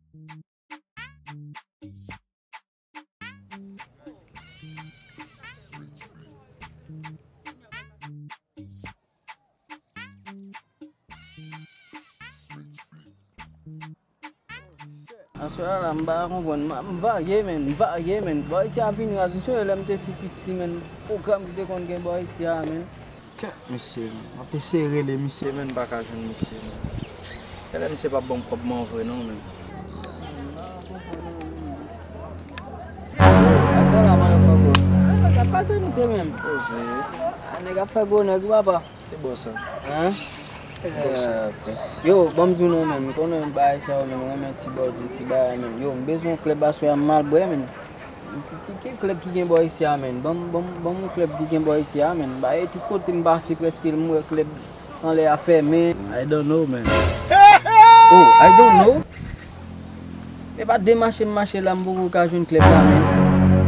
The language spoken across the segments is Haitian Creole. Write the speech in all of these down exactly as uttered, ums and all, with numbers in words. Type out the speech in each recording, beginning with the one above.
Aswè a la, m pa ka konprann. M, m varye, menn, m varye, menn. Bò isi a vin raz, m sonje lè m te tou piti, menn. Pwogram ki te konn gen bò isi a, menn. Kèt, mesye, menn. M ap eseye rele misye, menn, m pa ka jwenn misye, menn. Genlè misye p ap ban m kòb mwen vre, non, menn. Atò la, motherfucker. Sa k pase, misye, menm? Poze. A, nèg ap fè gwo nèg, wi, papa. Se bon sa. Hein? Bon sa. Yo, ban m di w non, menn. M konnen bagay sa yo, menn. Mwen renmen ti bòdye, ti bagay, menn. Yo, m bezwen yon klèb aswè a, m mal bwè, menn. Ki, ki, ki klèb ki gen bò isi a, menn? Ban m, ban m, ban m yon klèb ki gen bò isi a, menn. Ba, e tout kote m pase, prèske m wè klèb anlè a fèmen. I don't know, man. Oh, I don't know? E pa de mache m mache la, m poko ka jwenn klèb la, menn.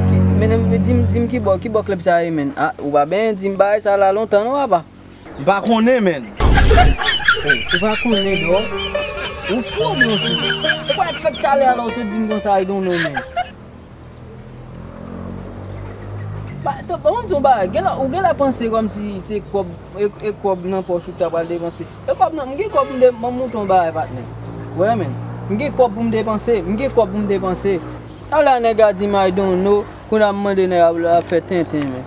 Ki, men, men, di m, di m ki bò, ki bò klèb sa ye, menn? Ah, ou pa benyen di m bagay sa la lontan, non, papa? M pa konnen, menn. Ou pa konnen, dò? Ou fou, mon fi. Ou pa fèk talè a la, ou sot di m konsa, I don't know, menn. Ba, to, ban m di w bagay, genlè, ou genlè panse kòmsi se kòb, e, e kòb nan pòch ou ta pral depanse. E kòb nan, m gen kòb m de, ban m montre w bagay, patnè. Wè, menn. M gen kòb pou m depanse, m gen kòb pou m depanse. Talè a nèg la di m I don't know, kounye a m mande nèg la pou l ap fè tenten, menn.